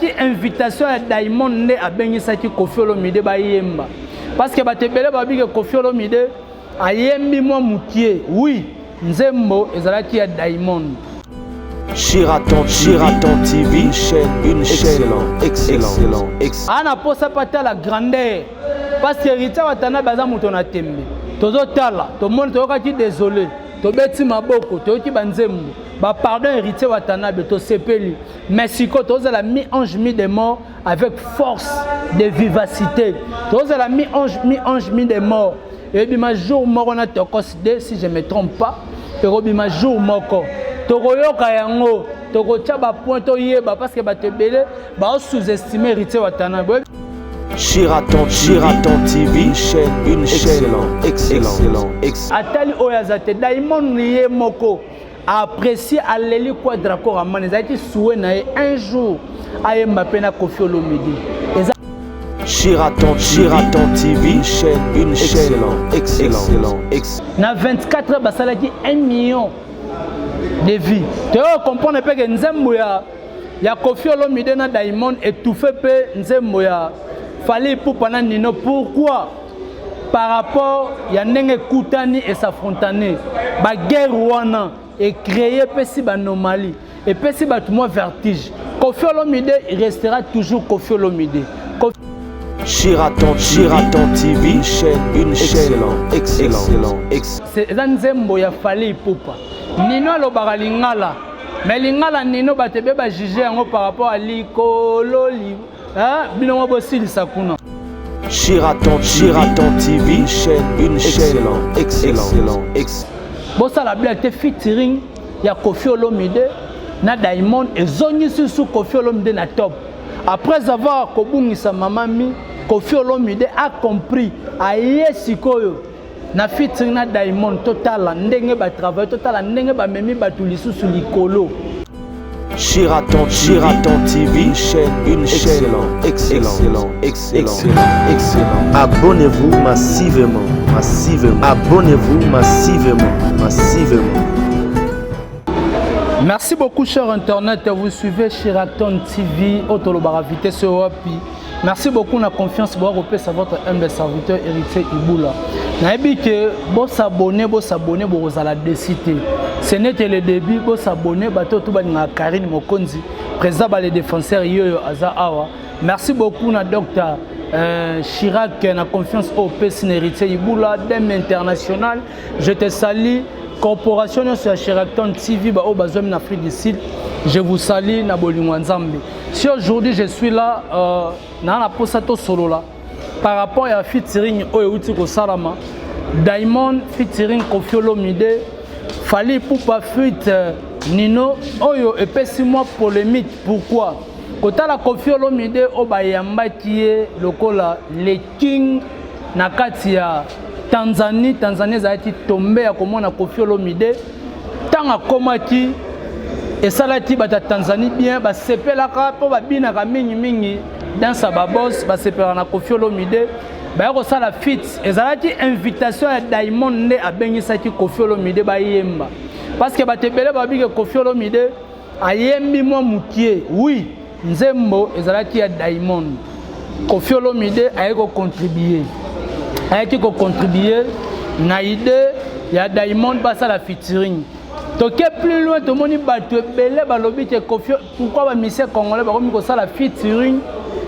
Ezalaki invitation ya Diamond nde abengisaki Koffi Olomide bayemba. Parce que bato ebele babi ke Koffi Olomide ayembi mwa mukie. Oui, nzembo ezalaki ya Diamond. Sheraton, Sheraton TV, une chaîne, une chaîne, excellent, excellent. Ana posa patala grandeur. Parce que Héritier Watanabe aza moto na tembe. Tozotala, tomoni toyokaki désolé. Tobeti maboko, toyoki banzembo. Ba pardon Héritier Watanabe, tosepeli. Mais sikoyo tozala mi ange mi démon avec force de vivacité. Tozala mi ange mi ange mi démon. Ebima jour moko na Tokos 2 si je me trompe pas. Ekobima jour moko. Tokoyoka yango, tokotia ba point toyeba parce que bato ebele ba sous-estimer Héritier Watanabe. Sheraton, Sheraton TV, une chaîne, une chaîne, excellent, excellent. Atali oyo aza te Diamond ye moko apprécier aleli Quadra Koraman ezalaki souhait na ye un jour ayemba mpe na Koffi Olomide. Eza Sheraton, Sheraton TV, une chaîne, une chaîne, excellent, excellent. Na 24 heures basalaki 1 million de vues. Toyo comprendre mpe ke nzembo ya ya Koffi Olomide na Diamond étouffé mpe nzembo ya Fally Ipupa na Nino. Pourquoi? Par rapport ya ndenge ekutani esafrontane baguerre wana ecréé epesi banomalie, epesi bato mwa vertige. Koffi Olomide il restera toujours Koffi Olomide. Sheraton, Sheraton TV, une chaîne, une chaîne, excellent, excellent. Eza nzembo ya Fally Ipupa. Nino alobaka lingala, mais lingala Nino bato ebe ba juger yango par rapport à likolo li, hein, bino mo bosilisa kuna. Sheraton, Sheraton TV, une chaîne, une chaîne, excellent, excellent. Bosala blague te, featuring ya Koffi Olomide na Diamond ezongisi su Koffi Olomide na top. Après avoir kobungisa mama mi, Koffi Olomide a compris aye sikoyo na featuring na Diamond. Totala ndenge ba travailler, totala ndenge ba memi bato lisusu likolo. Sheraton, Sheraton TV, une chaîne, une chaîne, excellent, excellent, excellent. Abonnez-vous massivement, massivement. Abonnez-vous massivement, massivement. Merci beaucoup, cher internet. Vous suivez Sheraton TV, Otolobara vitesse wapi. Merci beaucoup na confiance bo kopesa votre humble serviteur Héritier Ibula. Nayebi ke bo s'abonner, bo s'abonner, bo kozala décidé. Ce n'est que le début, bo s'abonner, bato tout balinga Karine Mokonzi, président ba les défenseurs yoyo aza awa. Merci beaucoup na docteur Chirac na confiance au PS Héritier Ibula, Dame international. Je te salue. Corporation nyonso ya Sheraton TV ba oyo bazwami na Afrique du Sud, je vous salue na bolingo ya Nzambe. Si aujourd'hui je suis là, na na posa to solola par rapport ya featuring oyo euti kosalama Diamond featuring Koffi Olomide, Fally Ipupa feat Nino, oyo epesi mwa polémique. Pourquoi? Kotala Koffi Olomide oyo bayambaki ye lokola le king na kati ya Tanzanie. Tanzanie ezalaki tombe ya komona Koffi Olomide. Ntango akomaki esalaki bato ya Tanzanie bien, basepelaka mpo babinaka mingimingi danse ya babos, basepelaka na Koffi Olomide. Baya kosala feat, ezalaki invitation ya Diamond nde abengisaki Koffi Olomide bayemba. Parce que bato ebele babi ke Koffi Olomide ayembi mwa mukie. Oui, nzembo ezalaki ya Diamond. Koffi Olomide ayaki kocontribuer, ayaki kocontribuer na idée ya Diamond basala featuring. Toke plus loin, tomoni bato ebele balobi ke Koffi, pourquoi ba musiciens congolais bakomi kosala featuring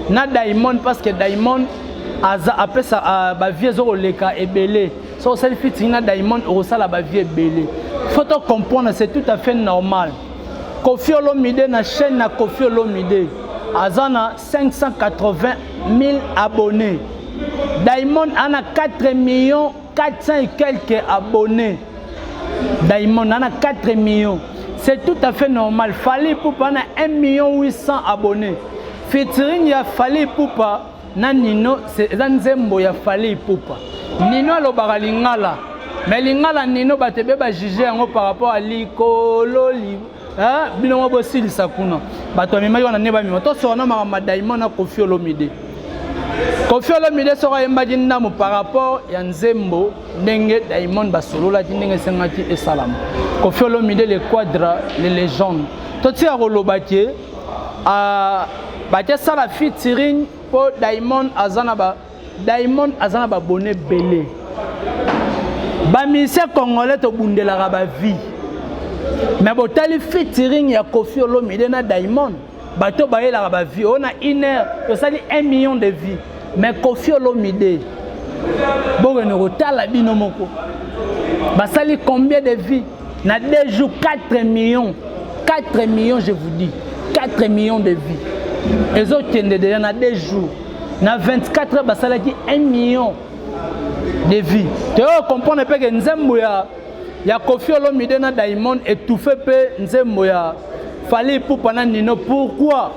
na Diamond? Parce que Diamond aza apesa ba vie ezokoleka ebele. So osali featuring na Diamond okosala ba vie ebele. Faut to comprendre, c'est tout à fait normal. Koffi Olomide na chaîne na Koffi Olomide aza na 580 000 abonnés. Diamond ana 4 millions 400 et quelques abonnés. Diamond ana 4 millions. C'est tout à fait normal. Fally Ipupa ana 1 million 800 abonnés. Featuring ya Fally Ipupa na Nino, c'est eza nzembo ya Fally Ipupa. Nino alobaka lingala, mais lingala Nino bato ebe ba juger yango par rapport à likolo li, hein, bino mo bosilisa kuna. Bato bamemaki wana nde bamema. Tosoka na makambo ya Diamond na Koffi Olomide. Koffi Olomide soki ayembaki ndambo par rapport ya nzembo ndenge Diamond basololaki ndenge esengaki esalama. Koffi Olomide le quadra, le légende. Totika koloba ke Bakesala featuring mpo Diamond aza na ba Diamond aza na babone ebele. Bamusicien congolais tobundelaka bavie, mais botali featuring ya Koffi Olomide na Diamond, bato bayelaka bavie oyo na une heure tosali 1 million de vie. Mais Koffi Olomide, bokende kotala bino moko, basali combien de vie na 2 jours? 4 millions, 4 millions, je vous dis, 4 millions de vie ezokende déjà na 2 jours. Na 24 heures basalaki 1 million de vie. Toyo comprendre mpe ke nzembo ya Koffi Olomide na Diamond étouffé mpe nzembo ya Fally Ipupa na Nino. Pourquoi?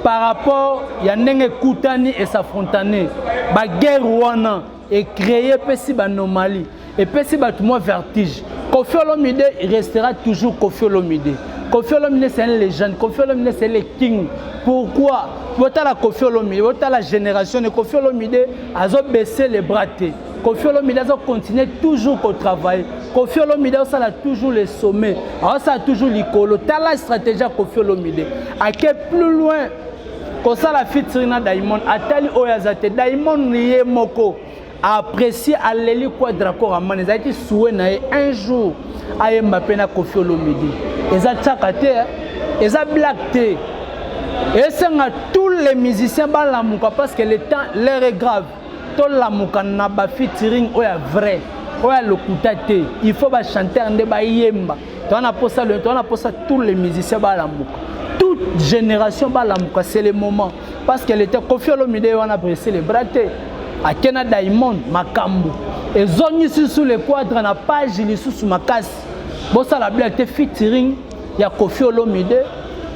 Par rapport ya ndenge ekutani, es'affrontane, baguerre wana ecréé, epesi baanomalie, epesi bato mwa vertige. Koffi Olomide restera toujours Koffi Olomide. Koffi Olomide, c'est une légende. Koffi Olomide, c'est le king. Pourquoi? Botala Koffi Olomide, botala génération ne Koffi Olomide, azobaisser les bras te. Koffi Olomide azocontinue toujours kotravailler. Koffi Olomide azosala toujours le sommet, azosala toujours likolo. Tala stratégie ya Koffi Olomide, ake plus loin kosala featuring na Diamond. Atali oyo aza te, Diamond ye moko apprécié, aleli Quadra Koraman. Ezalaki souhait na ye un jour ayemba mpe na Koffi Olomide. Eza tiaka te, eza blague te. Esenga tous les musiciens balamuka, parce que le temps, l'heure est grave. Tolamuka na bafeaturing oyo ya vrai, oyo ya lokuta te. Il faut bachanteur nde bayemba. Toza na posa, toza na posa tous les musiciens balamuka, toute génération balamuka. C'est le moment, parce que le temps, Koffi Olomide wana baisser les bras te, ake na Diamond, makambo ezongisi sur le cadre na page lisusu makasi. Bosala blague te, featuring ya Koffi Olomide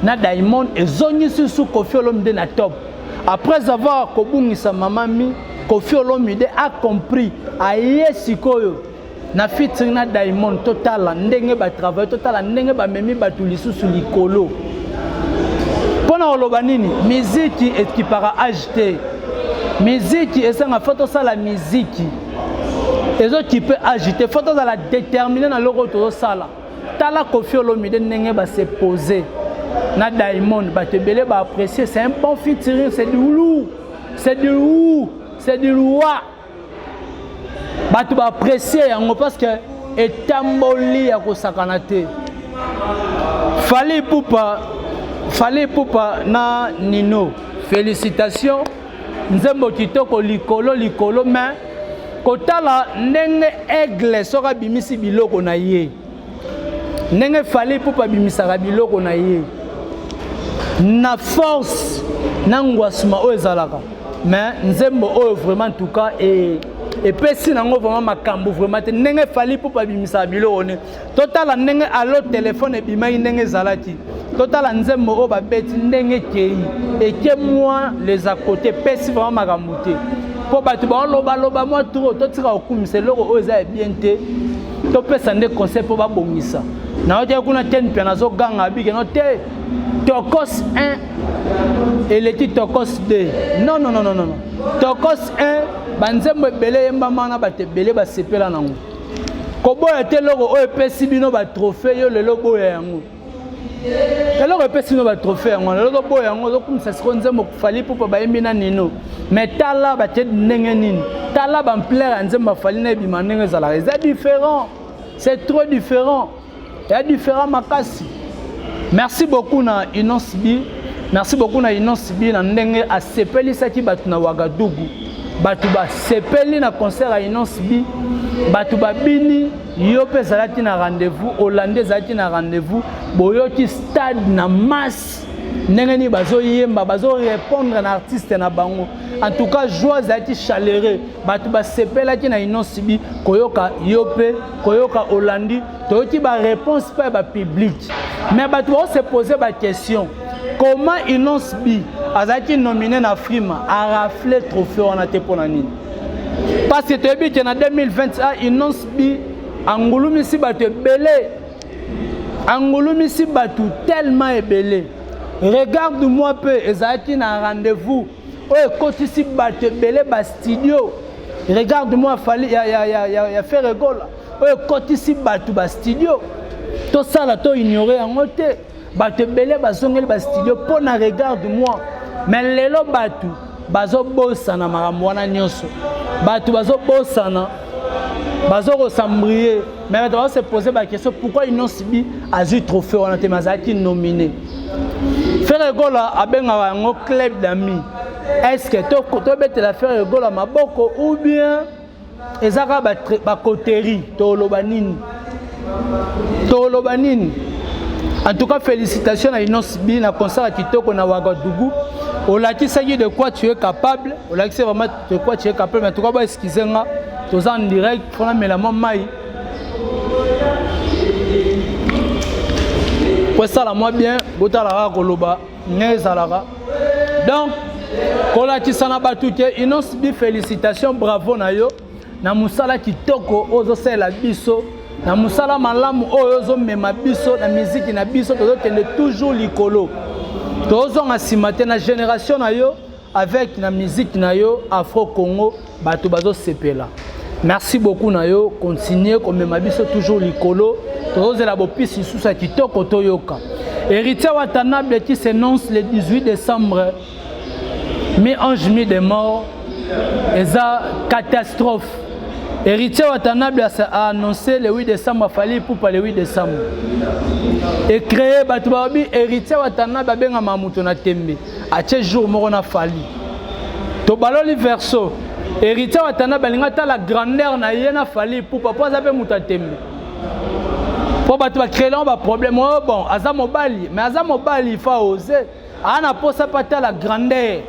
na Diamond ezongisi lisusu Koffi Olomide na top. Après avoir kobungisa mama mi, Koffi Olomide a compris, aye sikoyo na featuring na Diamond. Totala ndenge batravaille, totala ndenge bamemi bato lisusu likolo. Mpo na koloba nini? Miziki ekipaka age te. Miziki esanga, faut tosala miziki, ezokipe age te. Faut tozala déterminé na loko oyo tozosala. Tala Koffi Olomide ndenge base posé na Diamond, bato ebele baapprécier. C'est un bon featuring, c'est du lourd, c'est du lourd, c'est du roi. Bato baapprécie yango parce que etamboli ya kosakana te. Fally Ipupa, Fally Ipupa na Nino, félicitation, nzembo kitoko, likolo likolo. Mais kotala ndenge Aigle soki abimisi biloko na ye, ndenge Fally Ipupa abimisaka biloko na ye na force na ngwasuma oyo ezalaka, mais nzembo oyo vraiment, en tout cas, epesi nango vraiment makambo vraiment te. Ndenge Fally Ipupa abimisaka biloko ne, totala ndenge alo telefone ebimaki, ndenge ezalaki. Totala nzembo oyo babeti, ndenge ekei, eke mwa les à côté, epesi vraiment makambo te. Mpo bato baolobaloba mwa trop. Totika kokumisa eloko oyo eza ya bien te, topesa nde conseil mpo babongisa. Nayoki kuna Ken mpe nazoganga abikeno te, Tokos 1 eleki Tokos 2. Non, non, non, non, non. Tokos 1, banzembo ebele eyembama na bato ebele, basepela nango. Koboya te eloko oyo epesi bino batrophée. Yo lelo boya yango, eloko epesi bino batrophée yango lelo toboya yango. Ozokumisa sikoyo nzembo Fally Ipupa bayembi na Nino, mais tala batie ndenge nini, tala baampleur ya nzembo aFally na ebima ndenge ezalaka. Eza différent, c'est trop différent, eya différent makasi. Merci beaucoup na Innoss'B, merci beaucoup na Innoss'B na ndenge asepelisaki bato na Wagadugu. Bato basepeli na concert ya Innoss'B, bato babini. Yo mpe ezalaki na rendez-vous, olandi, ezalaki na rendez-vous. Boyoki stade na masse ndenge nini bazoyemba, bazorépondre na artiste na bango. En tout cas, joie ezalaki chaleureux, bato basepelaki na Innoss'B. Koyoka yo mpe koyoka olandi, toyoki baréponse mpe ya bapublic. Mais bato baose pose baquestion: comment Innoss'B azalaki nominé na Afrima, arafle trophée wana te? Mpo na nini? Parce que toyebi ke na 2020 a Innoss'B angulumisi bato ebele, angulumisi bato tellement ebele. Regarde moi mpe ezalaki na rendez-vous oyo ekotisi bato ebele bastudio. Regarde moi Fally ya Ferre Gola oyo ekotisi bato bastudio. Tosala to ignore yango te, bato ebele bazongeli bastudio mpo na Regarde moi. Mais lelo bato bazobosana makambo wana nyonso, bato bazobosana, bazokosambrie, mais bato bazose pose baquestion pourquoi Innoss'B azwi trophée wana te, mais azalaki nominé. Ferre Gola abengaka yango club d'amis. Est ce que tobetela Ferre Gola maboko ou bien eza kaka bacoterie? Toloba nini? Toloba nini? En tout cas, félicitations na Innoss'B na concert ya kitoko na Ouagadougou. Olakisaki de quoi tu es capable, olakisi vraiment de quoi tu es capable. Mais en tout cas, baexcuse nga, toza en direct, mpona mela mwa mai po esala mwa bien. Botala kaka koloba ndenge ezalaka. Donc kolakisa na bato ke Innoss'B, félicitation, bravo na yo na mosala kitoko oyo ozosalela biso, na mosala malamu oyo ozomema biso na miziki na biso. Tozokende toujours likolo, tozonga nsima te na génération na yo, avec na musique na yo Afro Congo, bato bazosepela. Merci beaucoup na yo, continue komema biso toujours likolo. Tozozela bopisi lisusu ya kitoko toyoka. Héritier Watanabe qui s'annonce le 18 décembre, mi-ange mi-démon, eza catastrophe. Héritier Watanabe a annoncé le 8 décembre, Fally Ipupa le 8 décembre ecréé. Bato balobi Héritier Watanabe abengama moto na tembe, atie jour moko na Fally. Tobaloli verso, Héritier Watanabe alingi atala grandeur na ye na Fally Ipupa, mpo aza mpe moto atembe, mpo bato bacréela ngo baproblème oyo. Bon, aza mobali, mais aza mobali, il faut oser. Aa na posa mpe atala grandeur,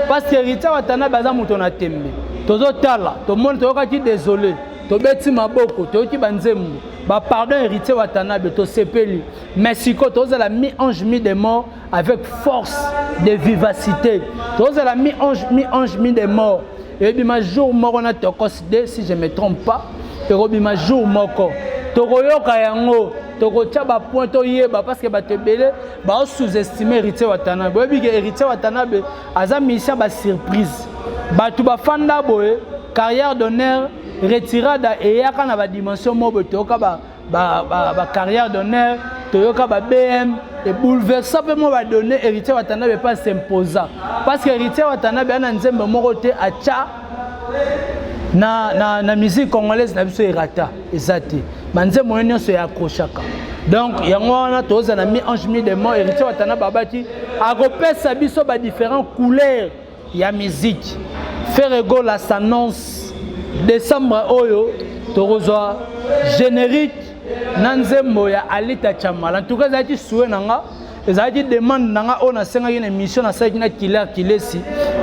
parce que Héritier Watanabe aza moto na tembe. Tozotala, tomoni, toyokaki désolé, tobeti maboko, toyoki banzembo bapardon Héritier Watanabe, tosepeli. Mais sikoyo tozala mi ange mi démon avec force de vivacité. Tozala mi ange, mi ange mi démon. Ebima jour moko na Tokos 2, si je me trompe pas, ekobima jour moko, tokoyoka yango, tokotia bapoint, toyeba, parce que bato ebele baosous-estime Héritier Watanabe. Boyebi ke Héritier Watanabe aza musicien basurprise. Bato bafanda boye, carrière d'honneur, retirada eyaka na badimension moko boye. Toyoka bacarrière d'honneur, toyoka ba BM ebouleversa mpe mo badonne. Héritier Watanabe epa s'imposa, parce que Héritier Watanabe ana nzembe moko te atya na musique congolaise na biso erata, eza te. Banzembo oyo nyonso ya accrochaka. Donc yango wana tozala mi ange mi démon. Héritier Watanabe abaki akopesa biso badifférent couleur ya musique. Ferre Gola s'annonce décembre oyo, tokozwa générique na nzembo ya Alita Chamala. En tout cas, ezalaki souhait na nga, ezalaki demande na nga oyo nasengaki na émission nasalaki na Kiler Kilesi.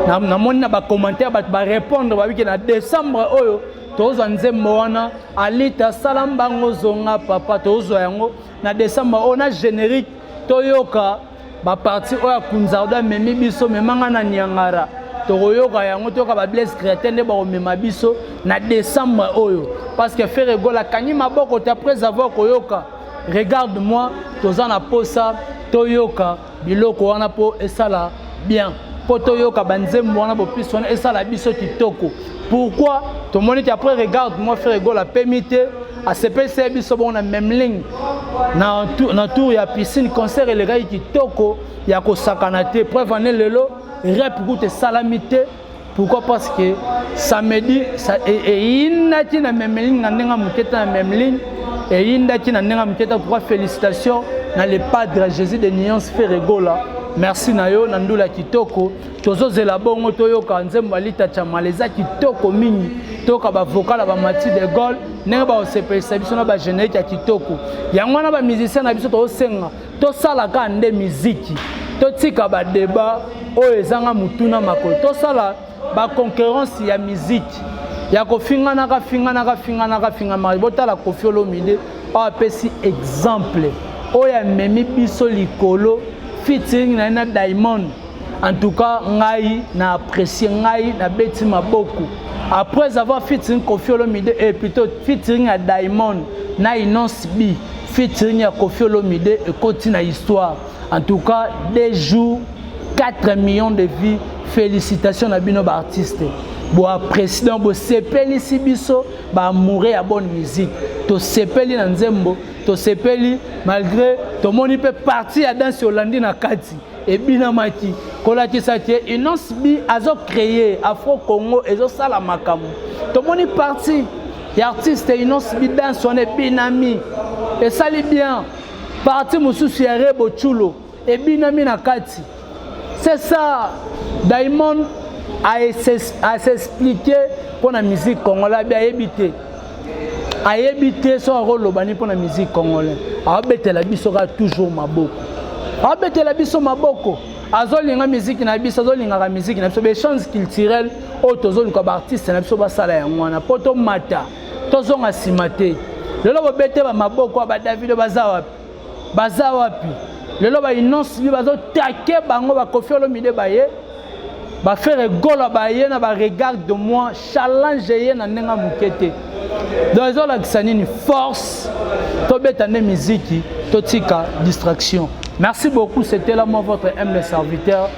Namoni na bacommentaire bato barépondre, babiki na décembre oyo tozwa nzembo wana Alita sala mbango zonga papa. Tozwa yango na décembre oyo na générique, toyoka baparti oyo akunzardo amemi biso, memanga na Niangara. Tokoyoka yango, toyoka bablaise créateur nde bakomema biso na décembre oyo, parce que Ferre Gola akangi maboko te après avoir koyoka Regarde moi. Toza na posa toyoka biloko wana mpo esala bien, mpo toyoka banzembo wana, bopisi wana esala biso kitoko. Pourquoi tomoni te après Regarde moi, Ferre Gola apemi te, asepelisi ye biso bongo na même ligne na tour ya piscine. Concert elekaki kitoko ya kosakana te. Preuve ane, lelo rep kuta esalami te. Pourquoi? Parce que samedi eyindaki na même ligne na ndenge moke te, na même ligne eyindaki na ndenge moke te. Pourquoi? Félicitation na le Padre Jésus de Nuance, Ferre Gola, merci na yo na ndula kitoko. Tozozela bongo toyoka nzembo Alita Chamala, eza kitoko mingi. Toyoka bavocal ya bamati de Gaulle ndenge bakosepelisa biso na bagénérique ya kitoko. Yango wana bamusicien na biso tozosenga tosalaka nde miziki, totika badébat oyo ezanga mutuna makolo, tosala baconcurrence ya miziki ya kofinganaka, finganaka, finganaka, fingamaka. Botala Koffi Olomide oyo apesi exemple oyo amemi biso likolo, featuring na ye na Diamond. En tout cas, ngai na apprécié, ngai nabeti maboko après avoir featuring Koffi Olomide et plutôt featuring ya Diamond na Innoss'B. Featuring ya Koffi Olomide ekoti na histoire. En tout cas, 2 jours, 4 millions de vues. Félicitations na bino baartiste, boapprécie, donc bosepelisi biso baamoureux ya bonne musique. Tosepeli na nzembo, tosepeli malgré tomoni mpe parti ya danse olandi na kati. Ebinamaki kolakisa ke Innoss'B azo créer Afro Congo, ezosala makambo. Tomoni parti ya artiste Innoss'B, danse wana ebinami, esali bien. Parti mosusu ya Rebo Tchulo ebinami na kati. C'est ça, Diamond a s'expliquer mpo na musique congolais. Abi ayebi te, ayebi te soki akoloba nini mpo na musique congolais. Aobetela biso kaka toujours maboko, aobetela biso maboko, azolinga musique na biso, azolingaka musique na biso. Baéchange culturel oyo tozoluka, baartiste na biso basala yango wana mpo tomata, tozonga nsima te. Lelo bobete bamaboko ya baDavido, baza wapi? Baza wapi lelo? BaInnoss'B bazotake bango, baKoffi Olomide baye, baFerre Gola baye na baregarde de moi challenge ye na ndenge moke te. Donc ezolakisa nini? Force, tobeta nde miziki, totika distraction. Merci beaucoup, c'était là moi, votre humble serviteur,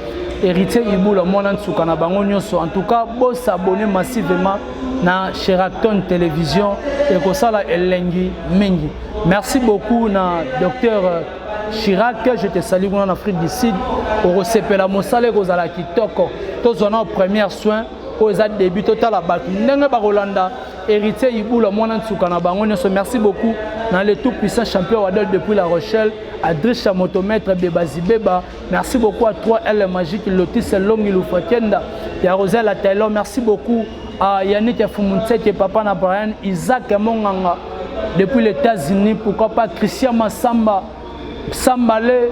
Héritier Ibula, mwana nsuka na bango nyonso. En tout cas, bosabonner massivement na Sheraton Télévision, ekosala elengi mingi. Merci beaucoup na docteur Chirac, je te salue kuna na Afrique du Sud. Okosepela, mosala ekozala kitoko. Tozwa na première soin oyo eza début, totala bato ndenge bakolanda Héritier Ibula, mwana nsuka na bango nyonso. Merci beaucoup na le tout puissant champion Wadol depuis La Rochelle, Adrisha Motomètre Bebazibeba. Merci beaucoup à 3L Magique, Lotis Longi Lufakenda ya Rosella Taylor. Merci beaucoup à Yannick Fumuntseke, papa na Brian Isaac Monganga depuis les États-Unis. Pourquoi pas Christian Massamba Sambale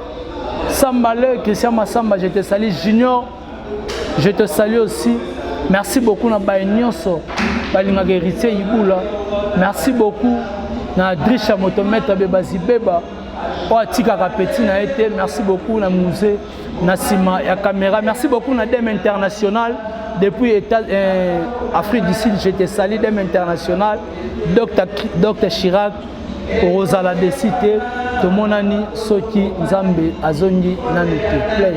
Sambale, Christian Massamba, je te salue. Junior, je te salue aussi. Merci beaucoup na baye nyonso balingaka Héritier Ibula. Merci beaucoup na Drisha Motomètre Bebazibeba oyo atikaka petit na ye te. Merci beaucoup na musée na nsima ya caméra. Merci beaucoup na Dem International depuis État, Afrique du Sud, je te salue, Dem International. Dr Chirac, okozala déçu te. Tomonani soki Nzambe azongi nanu te. Play.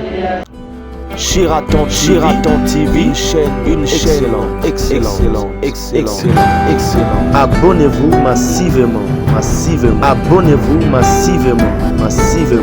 Sheraton, Sheraton TV, une chaîne excellente, excellent, excellent, excellent. Abonnez-vous massivement, massivement. Abonnez-vous massivement, massivement.